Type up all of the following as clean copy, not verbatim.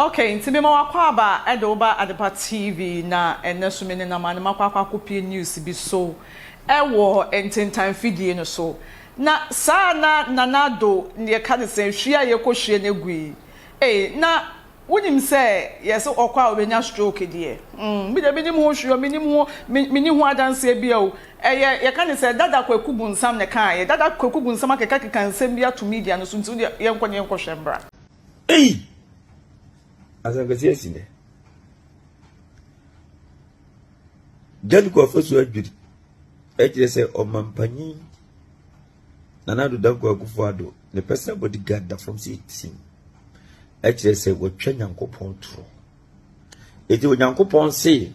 Okay, nti mema wakɔ aba de woba Adepa TV na ɛnɛ so me nenam a ne makɔ akɔ akɔpie news bi so ɛwɔ ntentan fidie no so. Na saa na Nana Addo yɛka ne sɛ hwie a yɛkɔ hwie no gu yi. Ee, na wonim sɛ yɛsɛ ɔkɔ a obɛnya stroke deɛ. Mi de minim ho hwee, minim ho, mini ho adanseɛ bi o. Ɛyɛ yɛka ne sɛ Dada Kwaku Bunsam ne kaa yɛ. Dada Kwaku Bunsam akeka keka nsɛm bi ato media no so, nti wodeɛ yɛnkɔ ne yɛnkɔ hwɛ mbra. Ei! Asɛm kɛseɛ asi nɛ. Jericho afasu adwiri. Ɛkyerɛ sɛ ɔmampanyin Nana Addo Dankwa Akufo-Addo ne personal bodyguard da fam sɛ tim. Ɛkyerɛ sɛ wɔatwa Nyankopɔn toro. Eti Onyankopɔn se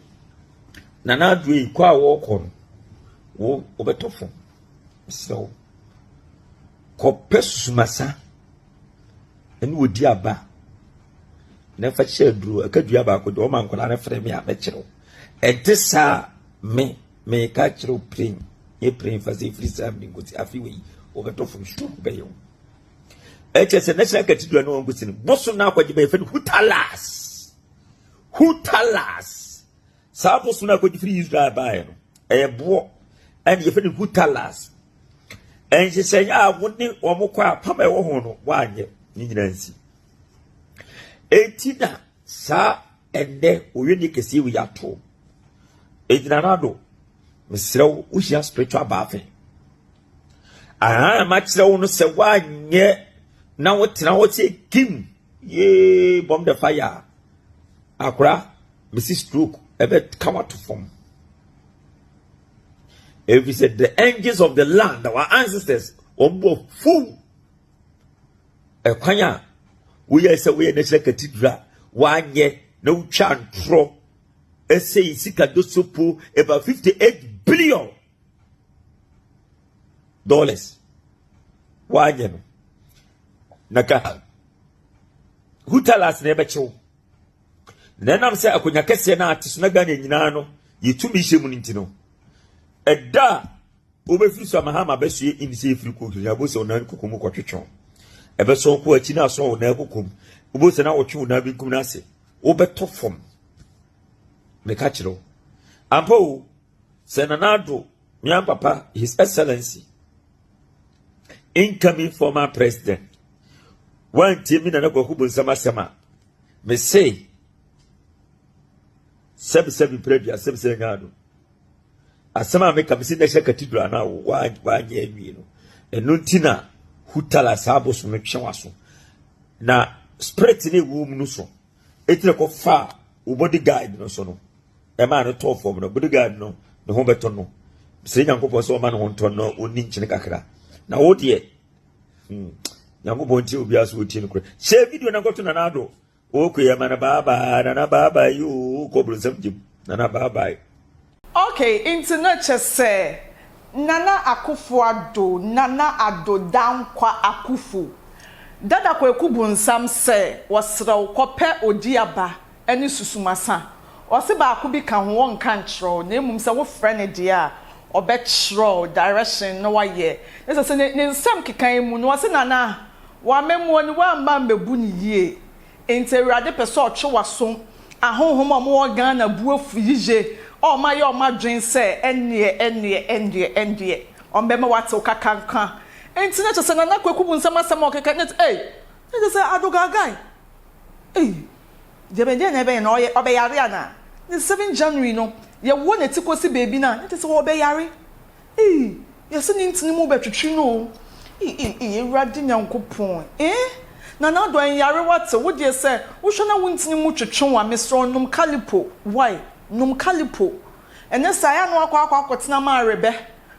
Nana Addo yi kɔ a wɔrekɔ no, wo wobɛtɔ fam. Mesrɛ wo. Kɔpɛ susumasa ɛne wɔdi aba na ɛfa hyɛ aduro ɛka dua baako deɛ ɔma nkwadaa no frɛ me a mɛkyerɛ wo. Ɛnte saa me meka kyerɛ wo pren yɛ pren fa sɛ ɛfiri saa mmiri nkosi afe wei wɔbɛtɔ fam stroke bɛyɛ wo. Ɛkyɛ sɛ National Cathedral no wɔn no bosom no akɔgye bɛyɛ fɛ no Hutalas, Hutalas. Saa bosom no akɔgye firi Israel baeɛ no ɛyɛ boɔ ɛne yɛfɛ no Hutalas. Nhyehyɛeɛ a wo ne wɔn kɔ apam a ɛwɔ ho no woanyɛ ne nyinaa nsi. Enti na saa ɛnnɛ owie kɛseɛ wei ato. Enti Nana Addo, mesrɛ wo, wohyia spiritual bathing. Aha makyerɛ wo no sɛ woanyɛ na wotena hɔ sɛ kim yee bomb the fire. Akora, mesi stroke ɛbɛka wato fam. Ɛfiri sɛ the angels of the land, our ancestors, wɔn bɔ fu. Ɛkwan a woyɛ sɛ woyɛ National Cathedral woanyɛ na wotwa ntorɔ ɛsɛ sika dosopo about $58 billion woanyɛ no na ka Hutalas na ɛbɛkyew na ɛnam sɛ akonnwa kɛseɛ no ate so na Ghana nyinaa no yɛtumi hyɛ mu no nti no, ɛda a wobɛfiri so a Mahama bɛsoɛ in sɛ ɛfiri kɔhwɛ abo sɛ ɔnan koko mu kɔtwetwe ɛbɛsɔn kɔ akyi na asɔn wo nan koko mu, wobɛhu sɛ na wɔtwe wo nan benkum no ase, wobɛtɔ fam. Meka kyerɛ wo ampa o, sɛ Nana Addo mea papa, His Excellency incoming former president, wantie mi Nana Kwaku Bonsam asɛm a mese sɛbisɛbi pɛrɛdua sɛbisɛbi nya ado asɛm a meka mese National Cathedral na wanyɛ awie no, ɛno nti na Hutala saa abosom no twe waso na spirit ne ɛwɔ mu no so ɛti na kɔfa wo bodyguard no so no ɛmaa no tɔɔ fam no. Bodyguard no ne ho bɛtɔ no, sɛ Nyankopɔn sɛ ɔma ne ho ntɔ no, ɔni nkyene kakra na wo deɛ Nyankopɔn ntie obiara so wɔtie no korɛ. Hyɛ video na nkɔto Nana Addo okwe yɛ ma no. Baabaa Nana, baabaa yi o, kɔ bronsam gyem Nana, baabaa. Okay, nti no kyɛ sɛ Nana Akufo Addo, Nana Addo Dankwa Akufo, Dada Kwaku Bunsam sɛ wɔserɛw kɔpɛ odi aba ne susumasa. Ɔse baako bi ka ho, wɔnka nkyerɛw na mmom sɛ wofrɛ ne deɛ a ɔbɛkyerɛw direction na wayɛ ne sɛ sɛ ne nsɛm keka yi mu no. Ɔse Nana wamemmoa ni wamma mmɛbu ne yie, nti Awurade pɛ sɛ ɔtwe w'aso. Ahonhom a wɔwɔ Ghana bu afu yiye a ɔma yɛ ɔma dwen sɛ ɛnneɛ ɛnneɛ ɛnneɛ ɛnneɛ ɔmbɛma watew kakanka. Nti ne kyɛ sɛ Nana Kwaku bu nsɛm asɛm a ɔkeka ne ei ne kyɛ sɛ Adogagae ei deɛ bɛn deɛ na ɛbɛyɛ na ɔyɛ ɔbɛyare ana ne 7 January no yɛwɔ n'ati kɔsi beebi na ne kyɛ sɛ ɔbɛyare ei yɛsɛ ne ntini mu bɛtwitwi no o. Ei ei ei, Awurade Nyankopɔn, eh, Nana Addo ɛnyare wate. Wo deɛ sɛ wohwɛ na wo ntini mu twetwe wo a, mesrɛ nom Kalyppo wai, nom Kalyppo. Ɛnɛ saa ɛyɛ ano akɔ akɔ akɔtena maarebɛ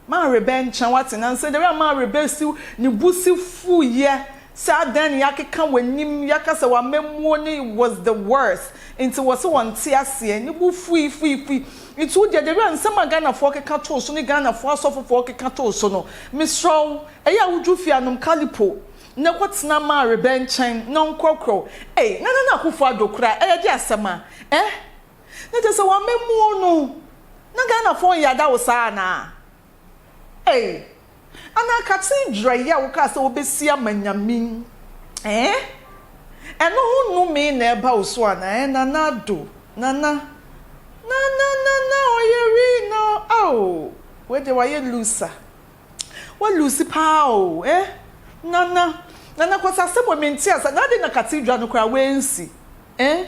maarebɛ nkyɛn wate. Nansa deɛ wia maarebɛ si ne bu si fu yɛ sɛ adan ne yɛakeka w'anim yɛaka sɛ w'amammuo ne was the worst, nti wɔ sɛ wɔnte aseɛ ne bu fui fui fui. Nti wo deɛ deɛ wia nsɛm a Ghanafoɔ keka too so ne Ghanafoɔ asɔfofoɔ keka too so no, mesrɛ wo, ɛyɛ a wodwo fie anom Kalyppo na kɔtena maarebɛ nkyɛn na ɔnkorɔkorɔ. Ei, Nana no Akufo Addo koraa ɛyɛ de asɛm a eh na kyerɛ sɛ w'amammuo no na Ghanafoɔ nyada wo saa anaa? Ei, anaa cathedral yi a wokaa sɛ wobɛsi ama Nyame eh? Ɛno ho nnome na ɛba wo so anaa eh Nana Addo, Nana, Nana, Nana ɔyɛ wii na ao, wei deɛ wayɛ looser, wa loose paa o eh Nana, Nana cause asɛm wei mente aseɛ, na adɛn na cathedral no koraa wansi eh,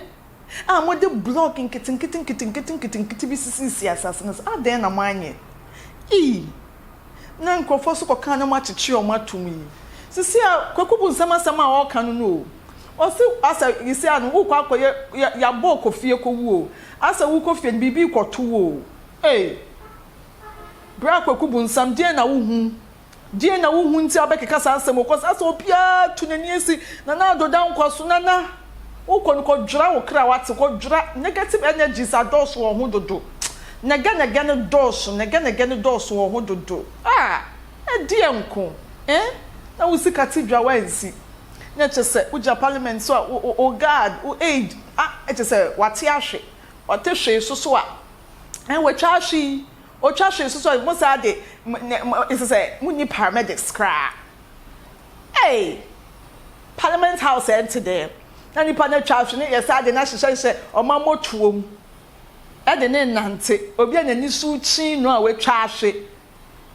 a mode block nketenkete nketenkete nketenkete bi sisisii asase no so, adɛn na moanyɛ, ii. Na nkurɔfoɔ nso kɔkaa na wɔakyekyere wɔn atom yi. Sisi a Kwaku Bonsam asɛm a ɔreka no no o, ɔse asɛ sisi a no wokɔ akɔyɛ yɛabɔ wo kɔ fie kɔwu o, asɛ wokɔ fie no biribi rekɔto wo o. Ei! Bra Kwaku Bonsam, deɛn na wohu? Deɛn na wohu nti a wobɛkeka saa asɛm o? Cause asɛ obiara tu n'ani asi Nana Addo Dankwa so. Nana, wokɔ no kɔdwira wo kra wate, kɔdwira, negative energies adɔɔso wɔ ho dodo. Nɛgɛnɛgɛ no dɔɔso, nɛgɛnɛgɛ no dɔɔso wɔ ho dodo. Ah! Ɛdeɛn nko eh? Na wo sika te dwa woansi. Na kyerɛ sɛ wogyina parliament so a wo wo guard, wo aide ah kyerɛ sɛ wate ahwe. Ɔte hwee so so a eh watwa ahwe yi, ɔtwa hwee so so a mo saa de kyerɛ sɛ monni paramedics koraa. Ei! Parliament house ɛnte dɛn? Na nipa no atwa ahwe ne yɛ saa de no ahyehyɛhyehyɛ ɔma motoɔ mu. de no renante, obi a n'ani so rekyin no a watwa ahwe,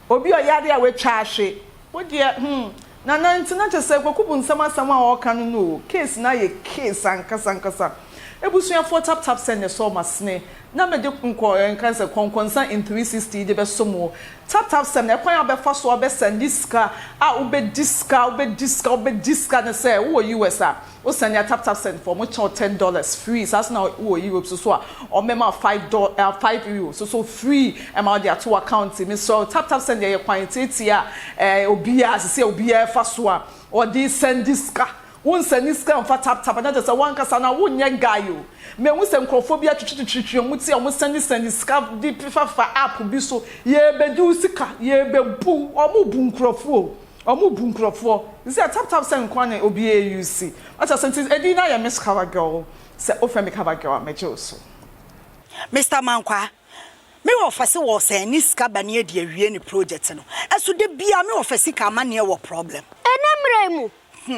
obi a ɔyare a watwa ahwe, wo deɛ hmm, Nana nti na kyerɛ sɛ Kwaku Bonsam asɛm a ɔreka no no o, case no ayɛ case ankasa ankasa. Abusuafoɔ tap tap send ɛsɔ m'asene na mede nkɔ nka sɛ kɔnkɔnsa in 360 yi de bɛsɔ mu o. Tap tap send ɛkwan a wobɛfa so abɛsɛnde sika a wobɛdi sika wobɛdi sika wobɛdi sika ne sɛ wowɔ US a Wo send a tap tap send for ɔmo kyɛ wo $10 free saa so na wo wɔ Europe so so a ɔmo bɛma wo five dol eh €5 so so free ɛma wo de ato wo account mu mesrɛ wo tap tap send deɛ ɛyɛ kwan tiatia a eh obiaa sisi a obiaa ɛfa so a ɔde send sika wo nsɛne sika nfa tap tap na kyerɛ sɛ wankasa na wo nyɛ guy o mehu sɛ nkorɔfoɔ bi atwitwitwitwi ɔmo ti a ɔmo send send sika de fefa app bi so yɛɛbɛdi wo sika yɛɛbɛbu ɔmo bu nkorɔfoɔ o. Ɔmo bu nkorɔfoɔ. Sisi a tap tap sɛ nkoa na obiaa use. Wate ase nti edin no ayɛ Miss Cover Girl sɛ wofrɛ me Cover Girl a mɛgye wo so. Mister Mankwaa, me wɔfa se wɔɔsɛn ne sika ba ne adi awie ne project no, ɛso da biaa me wɔfa sika amaneɛ wɔ problem. Ɛnɛ mmerɛ yi mu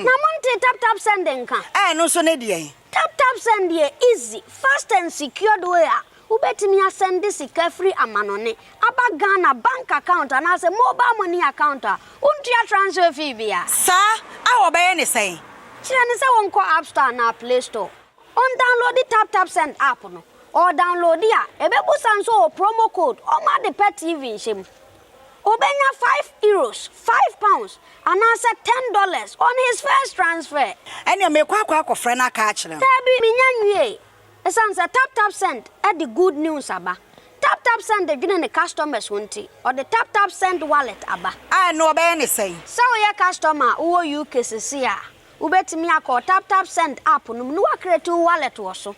na montee tap tap send nka? Ɛɛ ɛno nso ne deɛn? Tap tap send yɛ easy, fast and secured way a Wobɛtumi asɛnde sika firi amanɔne aba Ghana bank account anaasɛ mobile money account a wontua transfer fee biara. Saa a wɔbɛyɛ ne sɛn? Kyerɛ no sɛ ɔnkɔ App Store anaa Play Store, ɔndownloadi TapTapSend app no. Ɔredownloadi a, ɛbɛbusa nso ɔwɔ promo code ɔma ade pɛ TV nhyɛ mu. Ɔbɛnya €5, £5, anaasɛ $10 on his first transfer. Ɛnneɛ merekɔ akɔ akɔfrɛ no aka akyerɛ no. Daabi, mennya nwiee. Esiane sɛ TapTapSend de good news aba, TapTapSend dwene ne customers ho nti, ɔde TapTapSend Wallet aba. A ɛno ɔbɛyɛ ne sɛn? Sɛ woyɛ customer a wowɔ UK seesei a, wobɛtumi akɔ TapTapSend app no mu na woacreate wo wallet wɔ so.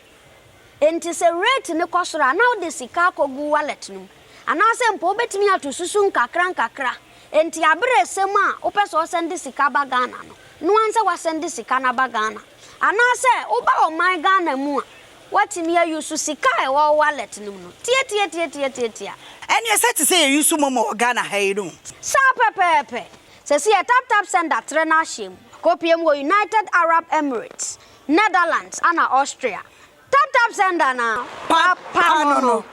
Enti sɛ rate no kɔ soro a, na wode sika akɔgu wo wallet no mu. Anaasɛ mpo wobɛtumi ato susu nkakrankakra. Enti aber a ɛsɛ mu a wopɛ sɛ ɔsɛnde sika ba Ghana no, noa ara sɛ woasɛnde sika no aba Ghana. Anaasɛ woba ɔman Ghana mu a, woatumi a use sika a ɛwɔ wo wallet no mu no tiatiatiatiatiatia. Ɛneɛ sɛ te sɛ yɛ use momo wɔ Ghana ha yi no. Saa pɛpɛɛpɛ! Sɛsi yɛ tap tap sender trɛ n'ahyeɛ mu, akɔpie mu wɔ United Arab Emirates, Netherlands ana Austria. Tap tap sender na papa no no.